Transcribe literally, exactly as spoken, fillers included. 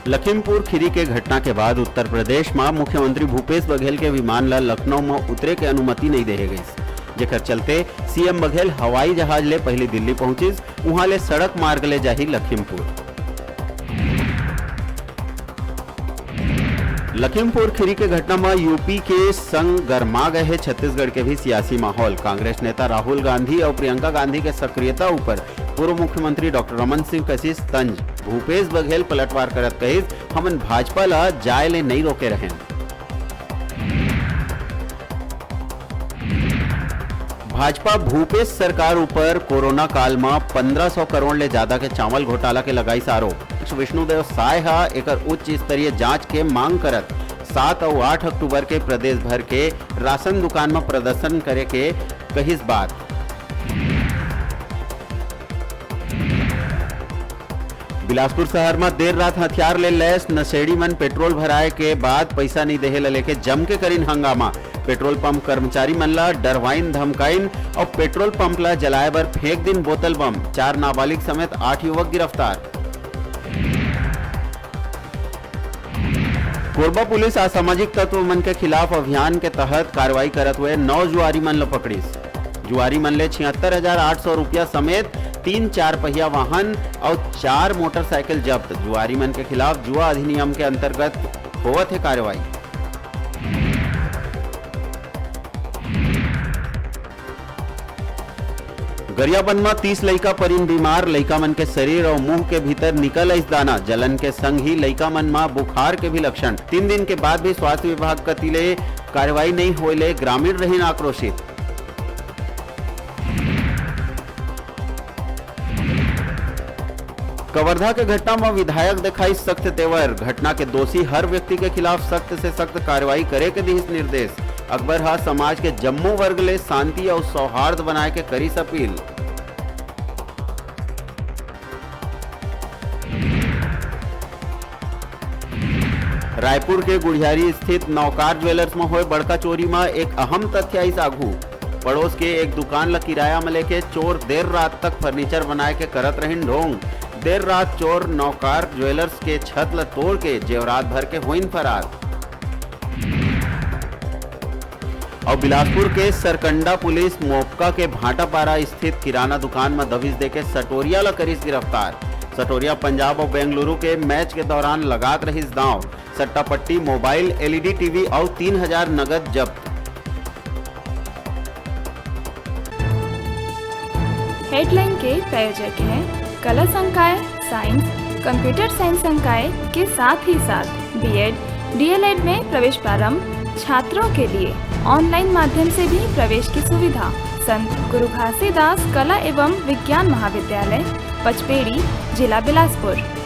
लखीमपुर खीरी के घटना के बाद उत्तर प्रदेश म मुख्यमंत्री भूपेश बघेल के विमान ल लखनऊ म उतरे के अनुमति नइ देहे गइस, जेकर चलते सीएम बघेल हवाई जहाज ले पहिली दिल्ली पहुंचिस, उहां ले सड़क मार्ग ले जाही लखीमपुर। लखीमपुर खीरी के घटना म यूपी के संग गरमा गए हे छत्तीसगढ़ के भी सियासी माहौल। कांग्रेस नेता राहुल गांधी अउ प्रियंका गांधी के सक्रियता ऊपर पूर्व मुख्यमंत्री डॉक्टर रमन सिंह कसिस तंज। भूपेश बघेल पलटवार करत कहिस, "हमन भाजपा ल जाय ले नइ रोके रहेन।" भाजपा भूपेश सरकार ऊपर कोरोना काल म पंद्रह सौ करोड़ ले जादा के चावल घोटाला के लगाइस आरोप। विष्णुदेव साय ह एकर उच्च स्तरीय जांच के मांग करत सात अउ आठ अक्टूबर के प्रदेश भर के राशन दुकान म प्रदर्शन करे के कहिस बात। बिलासपुर शहर म देर रात हथियार ले लैस नशेड़ी मन पेट्रोल भराए के बाद पइसा नइ देहे ल लेके जम के करिन हंगामा। पेट्रोल पंप कर्मचारी मन ल डरवाइन धमकाइन अउ पेट्रोल पंप ल जलाए बर फेंक दिन बोतल बम। चार नाबालिग समेत आठ युवक गिरफ्तार। कोरबा पुलिस असामाजिक तत्व मन के खिलाफ अभियान के तहत कार्रवाई करत हुए नौ जुआरी मन ल पकड़िस। जुआरी मन ले छिहत्तर हजार आठ सौ रुपया समेत तीन चार पहिया वाहन अउ चार मोटरसाइकिल जब्त। जुआरी मन के खिलाफ जुआ अधिनियम के अंतर्गत होवत हे कार्रवाई। गरियाबंद म तीस लइका परिन बीमार, लइका मन के शरीर अउ मुंह के भीतर निकल आइस दाना, जलन के संग ही लइका मन म बुखार के भी लक्षण। तीन दिन के बाद भी स्वास्थ्य विभाग कति ले कार्रवाई नइ होए ले ग्रामीण रहिन आक्रोशित। कवर्धा के घटना म विधायक देखाइस सख्त तेवर, घटना के दोषी हर व्यक्ति के खिलाफ सख्त से सख्त कार्रवाई करे के दिहिस निर्देश। अकबर ह समाज के जम्मो वर्ग ले शांति अउ सौहार्द बनाए के करिस अपील। रायपुर के गुढ़ियारी स्थित नौकार ज्वेलर्स म होए बड़का चोरी म एक अहम तथ्य आइस आघू। पड़ोस के एक दुकान ल किराया म लेके चोर देर रात तक फर्नीचर बनाए के करत रहिन ढोंग। देर रात चोर नौकार ज्वेलर्स के छत ल तोड़ के जेवरात भर के होइन फरार। अउ बिलासपुर के सरकंडा पुलिस मोपका के भाटापारा स्थित किराना दुकान म दबिश देके सटोरिया ल करिस गिरफ्तार। सटोरिया पंजाब अउ बेंगलुरु के मैच के दौरान लगात रहिस दांव। सट्टा पट्टी, मोबाइल, एलईडी टीवी अउ तीन हजार नगद जब्त। हेडलाइन के प्रायोजक हैं कला संकाय, साइंस, कंप्यूटर साइंस संकाय के साथ ही साथ बीएड, डीएलएड में प्रवेश प्रारंभ, छात्रों के लिए ऑनलाइन माध्यम से भी प्रवेश की सुविधा। संत गुरु घासीदास कला एवं विज्ञान महाविद्यालय, पचपेड़ी, जिला बिलासपुर।